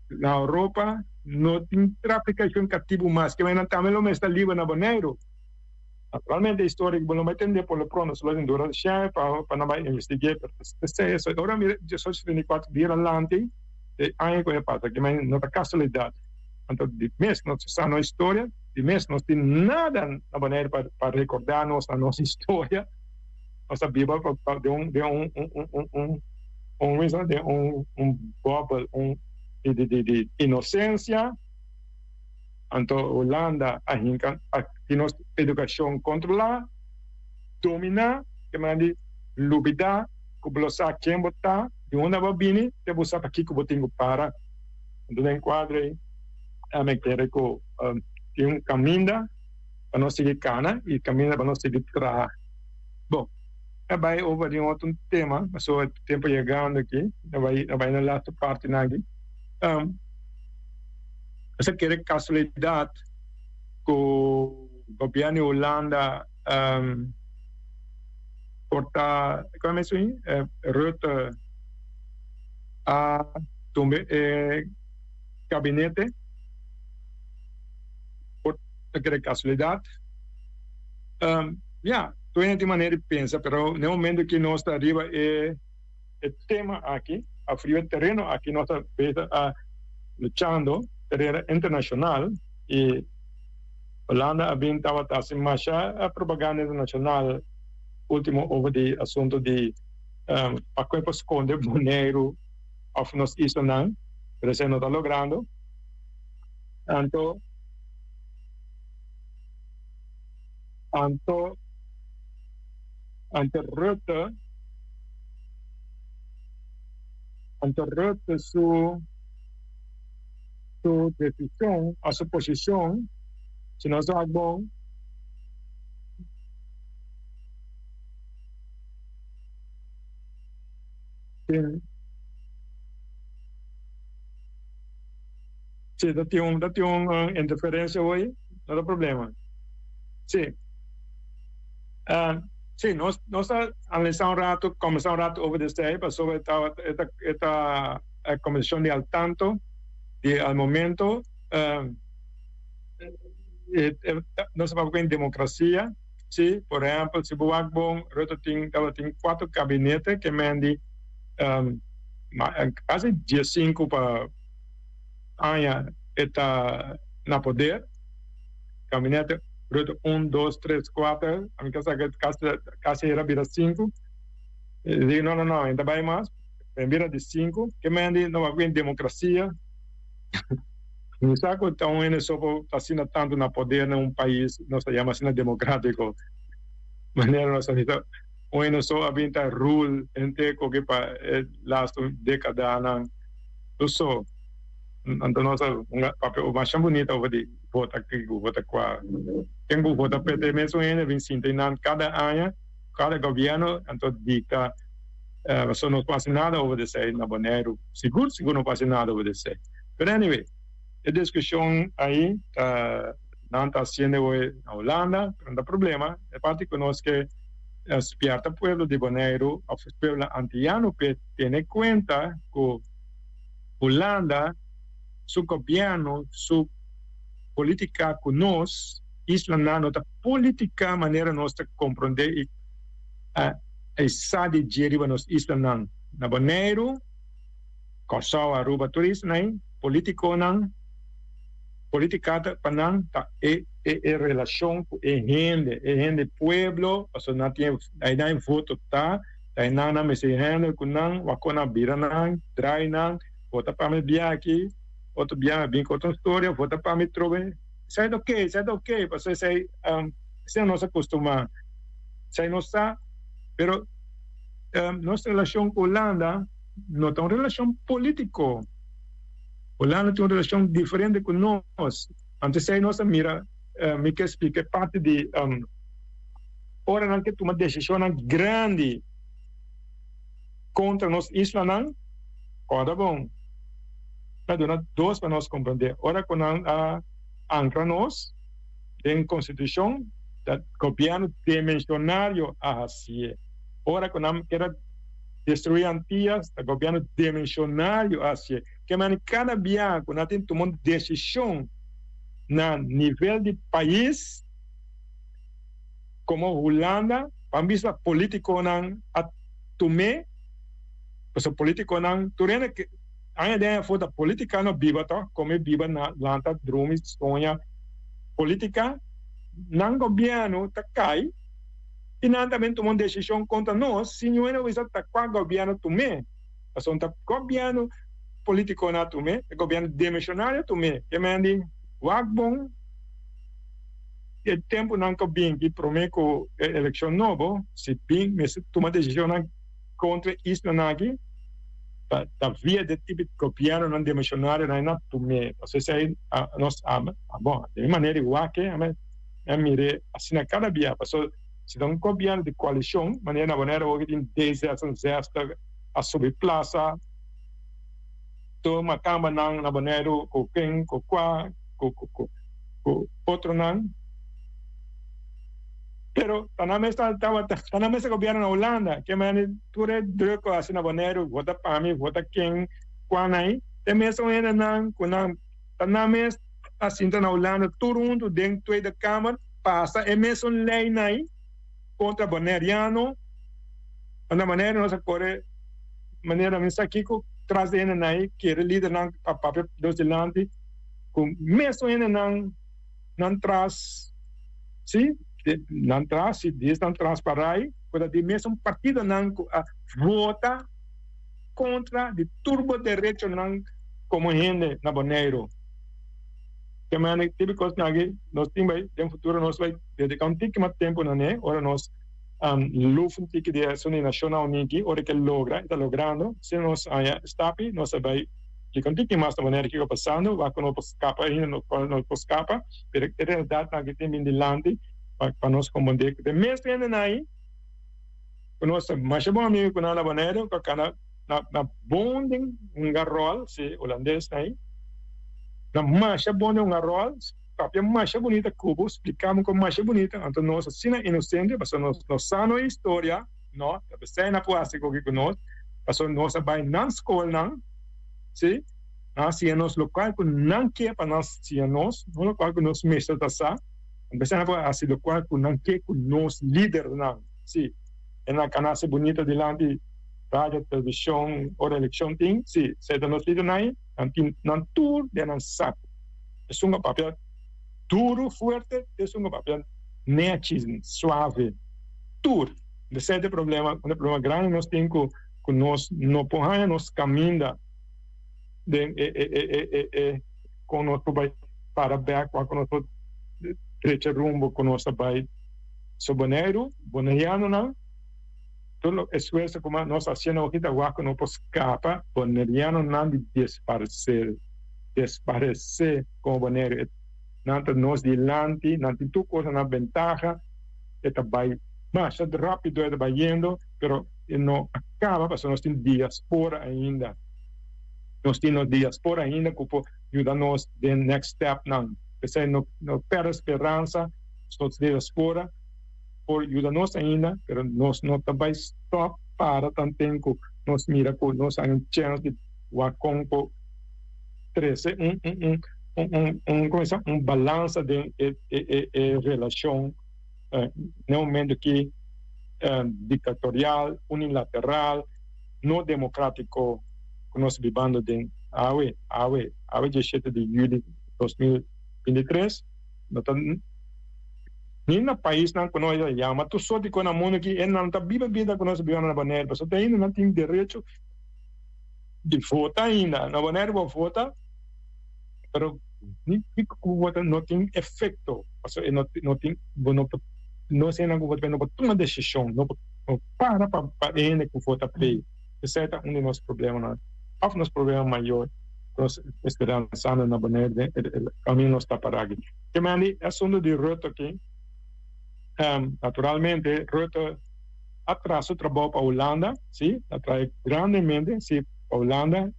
E: na Europa no tin trafikashon katibu mas, ke nan tambe lo mester liber na Boneiru. Naturalmente e historia ku bo no bai tende por lo pronto solo tin dura shè pa pa nan bai investig'é, pero esei eso. Ora mira 1874 bira lanti e aña ku e pasa ke men no ta kasualidat. Anto di mes nos sa nos historia, di mes nos tin nada na Boneiru pa pa rekordá nos na nos historia. Nos a biba pa den un den un un un un un den un un bubble un di di di di inosensia. Anto Hulanda a hinka a tin nos edukashon kontrolá, dominá, ke manera di lubidá ku bo lo sa ken bo ta, di unda bo a bini, te bo sa pakiko bo tin ku para. Anto den kuadro ei ami a kere ku tin un kaminda pa nos sigui kana i kaminda pa nos sigui traha. Bon, a bai over di un otro tema, pasobra e tempu a yegando aki, a bai a bai na lastu partinan aki. Nos a kere casualidad cu gobierno di Hulanda por ta, como a mencioná, Rutte a tumba e gabinete, por ta kere casualidad. Ya, tur hende tin manera di pensa, pero na e momento cu nos ta riba e. E tema aki, of riba e tereno aki nos ta bezig a luchando tereno internacional y Hulanda a bin tabata haci masha propaganda internacional ultimo over di asunto di pa cu e por sconde Boneiru of nos islanan, pero esey no ta logrando. Anto, anto, anto Rutte. Anto Rutte su su decision of su posicion si nos wak bon tin si ta tin un ta tin un interferencia hoy no ta problema si. Sí, nos nos a analisá un rato, kòmbersá un rato over di esei, pasobra e ta e ta e ta e kòmbersashon di al tanto di al momento. E e nos a papia ku en demokrasia, sí, por ehèmpel si bo wak bon Rutte tin tabatin kuater kabinete ke men di kasi diesinku pa aña e ta na poder. Kabinete Rutte un, dos, tres, kuater, ami ta sa ke kasi kasi era bira sinku. E di no no no, e ta bai mas, e bira di sinku. Ke men di no wak demokrasia. Mi sa ku ta un hende so por ta asina tantu na poder na un pais, nos ta yama asina demokratiko. Manera nos ta bisa un hende so a bin ta rule henter koke pa e lastu dekadanan. Tur so. Anto nos a hunga papia masha bunita over di vota ki ku vota kua. Ken ku vota PT mesun hende bin sinta einan kada aña, kada gobièrnu anto dikta pasobra nos por hasi nada over di esei na Boneiru. Sigur sigur no por hasi nada over di esei. Pero anyway, e diskushon ei ta nan ta hasiendo hoy na Hulanda, pero no ta problema. E parti ku nos ke spièrta pueblo di Boneiru òf pueblo antiyano p'e tene kuenta ku Hulanda su gobierno su politica cu nos islanan no ta politica manera nos ta compronde y a sa di dje riba nos islanan na Boneiru, Corsou, Aruba tur islanan ey politiconan. Politica ta pa nan ta e e e relacion cu e hende, e hende pueblo, pasobra nan tin e nan e voto ta, ta e nan nan mester handle cu nan, wak con nan bira nan, draai nan, vota pa mi bia aki, otro bia mi bin cu otro storia, vota pa mi trobe, esai ta ok, esai ta ok, pasobra esai esei nos a costuma, esai nos sa, pero nos relacion cu Hulanda no ta un relacion politico. Hulanda tin un relashon diferente ku nos. Anto esei nos a mira, mi ke splika e parti di ora nan ke tuma desishonnan grandi kontra nos islanan, kòrda bon, ta duna dos pa nos komprendé. Ora ku nan a ankra nos den konstitushon, ta gobièrnu demishonario a hasié. Ora ku nan keda destruí Antias, ta gobièrnu demishonario a hasié. Ke mane kada bia ku nan tin tuma un desishon na nivel di pais komo Hulanda, pa bisa politikonan a tum'é, pasobra politikonan tur hende ke aña den aña afó ta politika no biba tòg, kome biba na lanta drumi soña politika, nan gobièrnu ta kai i nan ta bin tuma un desishon kontra nos sin niun hende a bisa ta kua gobièrnu tum'é. Pasobra ta gobièrnu politikonan a tum'é, e gobièrnu demisionario a tum'é. Ke men di wak bon e tempunan ku bin ki promé ku e elekshon nobo, si bin mester tuma desishonnan kontra e islanan aki, ta ta via de tipo di gobièrnunan demisionarionan nan a tum'é. Pasobra esei nos a, bon, di mi manera di wak e, mi a mir'é asina kada bia. Pasobra si ta un gobièrnu di koalishon, manera na Bonaire awor ki tin D66, a subi plasa tur makambanan na Boneiru ku ken ku kua ku ku ku otronan pero ta nan mes ta tabata ta nan mes ta gobierno na Hulanda ke manera tur e druk ku hasi na Boneiru vota pa mi vota ken kua nan te mes un hendenan ku nan ta nan mes a sinta na Hulanda tur huntu den Tweede Kamer pasa e mesun leinan kontra Boneriano. Na manera nos a kore manera mi sa kiko tras di hendenan ei kere lidernan pa papia nos dilanti ku mesun hendenan nan tras si nan tras si dies nan tras parai ku ta di mesun partidonan ku a vota kontra di tur bo derechonan komo hende na Boneiru. Te manera tipo kosnan aki nos tin bai den futuro nos bai dediká un tiki mas tempu na ne ora nos Luf un tiki di esun di Nashonnan Uní ki ora ke logra, e ta logrando. Si nos haña stapi, nos a bai plika un tiki mas na manera kiko pasando, wak ku no por skapa ainda, no no por skapa, pero e realidatnan aki tin bin dilanti pa pa nos komprendé ku den mes hendenan ei ku nos ta masha bon amigu ku nan na Boneiru ku a kana na na bon den hunga ròl, si hulandesnan ei, na masha bon den hunga ròl. Papia masha bunita ku bo splika mi kon masha bunita, anto nos asina inosente pasobra nos no sa no historia, no, ta pesey nan por hasi koki ku nos, pasobra nos a bai nan skolnan, si, nan a siña nos lokual ku nan ke pa nan siña nos, no lokual ku nos mester ta sa, ta pesey nan por hasi lokual ku nan ke ku nos lidernan, si, e nan kan hasi bunita dilanti radio, televishon, ora elekshon tin, si, esey ta nos lidernan ahi, nan tin nan tur den nan saku. Esun a papia duru, fuerte, esun a papia nechis, suave. Tur. Esei ta e problema, un e problema grandi nos tin ku ku nos no por haña nos kaminda den e e e e e e kon nos por bai para bek wak ku nos por drecha rumbo ku nos ta bai. So Boneiru, bonerianonan, tur lo esfuerso ku nos ta hasiendo awoki ta wak ku no por skapa bonerianonan di desparecer. Desparesé komo Boneiru. E nan ta nos dilanti, nan tin tur kos na nan bentaha, e ta bai masha rápido e ta bai yendo, pero e no a kaba pasobra nos tin diaspora ainda. Nos tin nos diaspora ainda ku por yuda nos den next stepnan. P'esei no no pèrdè speransa, nos diaspora por yuda nos ainda, pero nos no ta bai stòp para tanten ku nos mira ku nos hay un chèns di wak kon ku trece un un un un un como se un balansa den e e e relacion na e momento aki dictatorial, unilateral, no democratico cu nos ta bibando den awe, awe, awe diecisiete di juli 2024. 23 no ta ni na paisnan ku nos a yama tur sorti ku na mundu aki e nan ta biba bida ku nos a biba na Bonaire pasobra te ainda nan tin derecho di vota ainda. Na Bonaire bo vota pero ni kiko ku bo vota no tin efekto pasobra e no tin bo no por nos hende ku vota p'e no por tuma desishon no por para pa e hende ku vota p'e. Esei ta un di nos problemanan òf nos problema mayor ku nos mester lansando na Bonaire den e kaminda nos ta pará aki. Ke men di e asuntu di Rutte aki, naturalmente Rutte a traha su trabou pa Hulanda, si, a traha grandemente, si, pa Hulanda.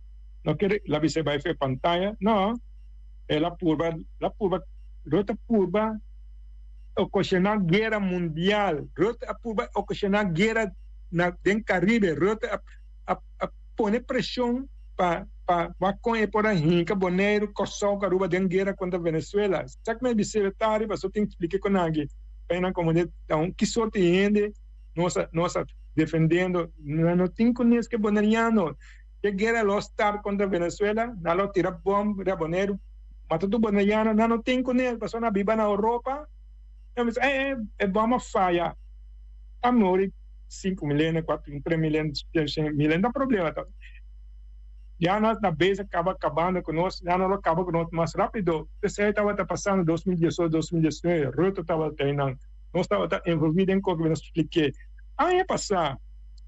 E: No kere la bis'é bai for e pantaya, no, el a purba, el a purba, Rutte a purba okashoná guera mundial, Rutte a purba okashoná guera na den Caribe, Rutte a a a pone presion pa pa wak con e por a hinca Boneiru, Corsou cu Aruba den guera contra Venezuela. Sa cu mi a bisa Tari pasobra tin explica con aki pa nan comunidad ta un ki sorto di hende nos a nos a defendiendo. Nan no tin cu nes ke Boneriano. Ke guera lo start contra Venezuela, nan lo tira bomb riba Boneiru, mata tur Boneriano, nan no tin cu nes pasobra nan a biba na Europa. Nan bisa eh e bomb a faya, a muri. 5 milene, 4, 3 milene, 5 milene, no problema ta. Ya nos na bezig kaba kabando ku nos, ya no lo kaba ku nos mas rápido. Esei tabata pasando 2018, 2019, Rutte tabata einan. Nos tabata envolví den koke nos splik'é. Aña pasá,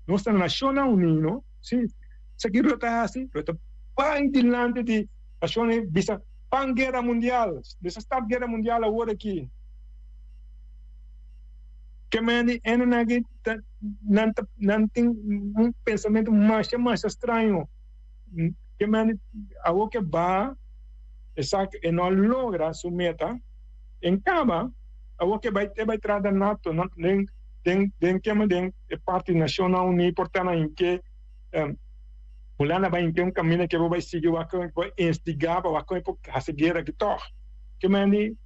E: nos ta na Nashonnan Uní, no? Si, sa ki Rutte a hasi? Rutte bai dilanti di Nashonnan Uní bisa, Pan guera mundial, bisa start guera mundial awor aki. Ke mende hendenan aki ta nan ta nan tin un pensamentu masha masha straño. Ke mende awor ke ba esaki e no a logra su meta en kaba awor ke bai e bai trata nato nan den den den kema den e parti Nashonnan Uní por ta nan ke Hulanda bai hinke un kaminda ke bo bai sigui wak kon e por instiga pa wak kon e por hasi guera aki tòg. Ke mende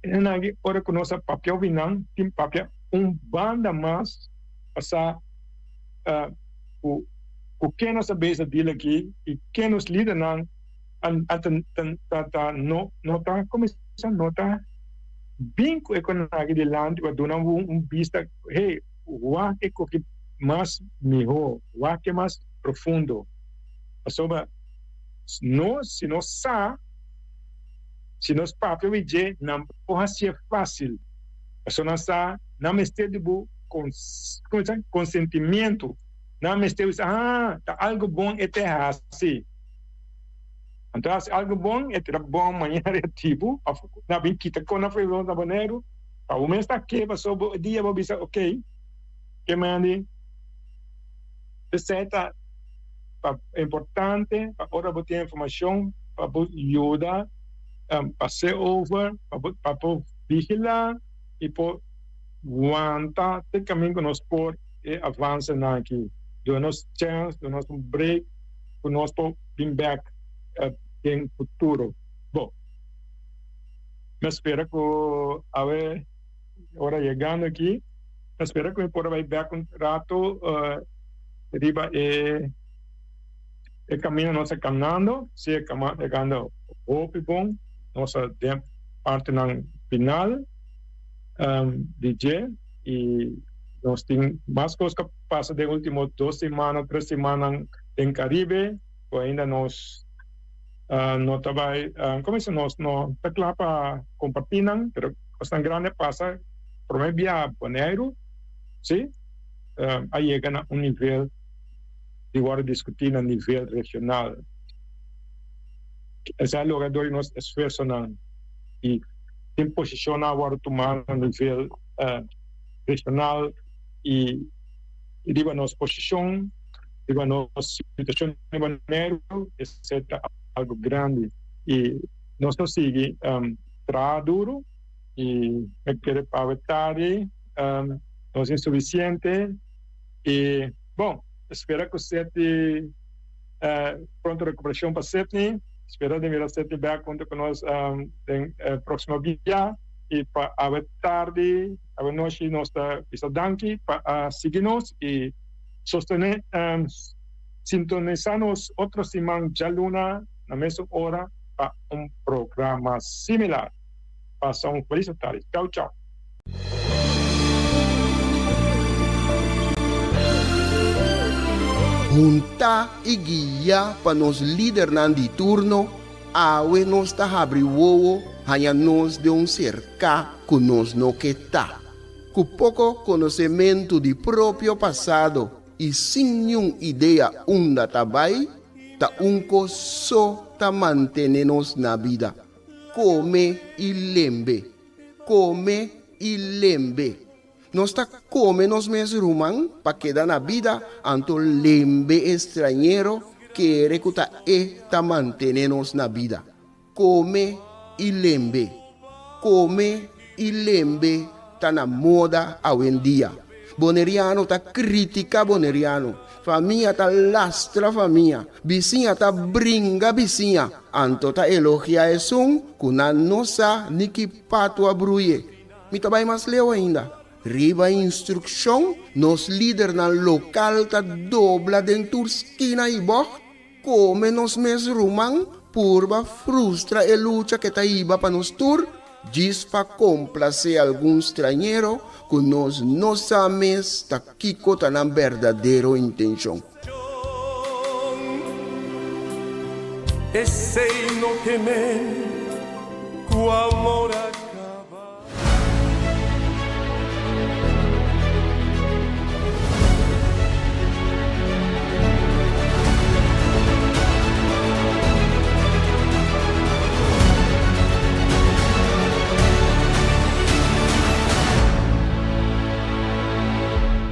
E: Esnan aki ora ku nos a papia obi nan tin papia un banda mas pasá ku ku ken nos a beza deal aki i ken nos lidernan a ta ta no no ta kuminsá no ta bin ku e konan aki dilanti pa duna un bista hey wak e koki mas mihó wak e mas profundo pasobra nos si nos sa. Si nos papia wi dje, nan por hacié fácil. Pasobra nan sa nan mester di bo consentimiento. Nan mester bisa, ah, ta algo bon e te haci. Anto haci algo bon, e ta bon mañana e tipo, of nan bin kita con nan for na Boneiru. Pa bo mes ta ke, pasobra bo dia bo bisa, ok, ke mandi, esei ta. Pa importante pa ora bo tin informacion pa bo yuda pas'e over pa por vigila y por wanta te camin cu nos por e avancenan aki. Duna nos chance, duna nos un break cu nos por bin bek den futuro. Bo, mi spera cu awe ora yegando aki, mi spera cu mi por a bay bek un rato. Riba e e camino nos a camnando, si e cama e ganda hopi bon, nos a den partenan final di dje y nos tin mas cos cu a pasa den ultimo dos siman, tres simannan den Caribe cu ainda nos no ta bay, como dice, nos no ta cla pa comparti nan, pero cosnan grandi a pasa prome bia Boneiru, si. a yega na un nivel di wòrdu diskutí na nivel regional. Esei a logra dor di nos esfuersonan i tin posishonnan a wòrdu tumá na nivel regional i riba nos posishon, riba nos situashon di Boneiru, esei ta algu grandi i nos lo sigui traha duru i mi kere pa tardi. Nos insuficiente y bon spera cu Seti pronto recuperacion pa Setni spera di mira Setni bek hunto cu nos den proximo bia y pa awe tardi awe nochi nos ta bisa danki pa a sigui nos y sostene sintonisa nos otro siman djaluna na mesun ora. pa un programa similar. Pasa un felis tardi. Chau chau.
C: Huntá i guiá pa nos lidernan di turno, awe nos ta habri wowo haña nos den un serká ku nos no ke ta. Ku poko konosementu di propio pasado i sin niun idea unda ta bai, ta un kos so ta mantené nos na bida, kome i lembe, kome i lembe. Nos ta kome nos mes ruman pa keda na bida, anto lembe e strañero kere ku ta e ta mantené nos na bida. Kome i lembe. Kome i lembe ta na moda awendia. Boneriano ta kritika boneriano, famia ta lastra famia, bisiña ta bringa bisiña, anto ta elogia esun ku nan no sa ni ki patu a bruye. Mi ta bai mas leu ainda. Riba instrukshon, nos lidernan lokal ta dobla den tur skina i bògt Kome nos mes ruman purba frustra e lucha ke ta hiba pa nos tur, djis pa komplasé algun strañero ku nos no sa mes ta kiko ta nan berdadero intenshon.
F: Esei no ke men ku amor a.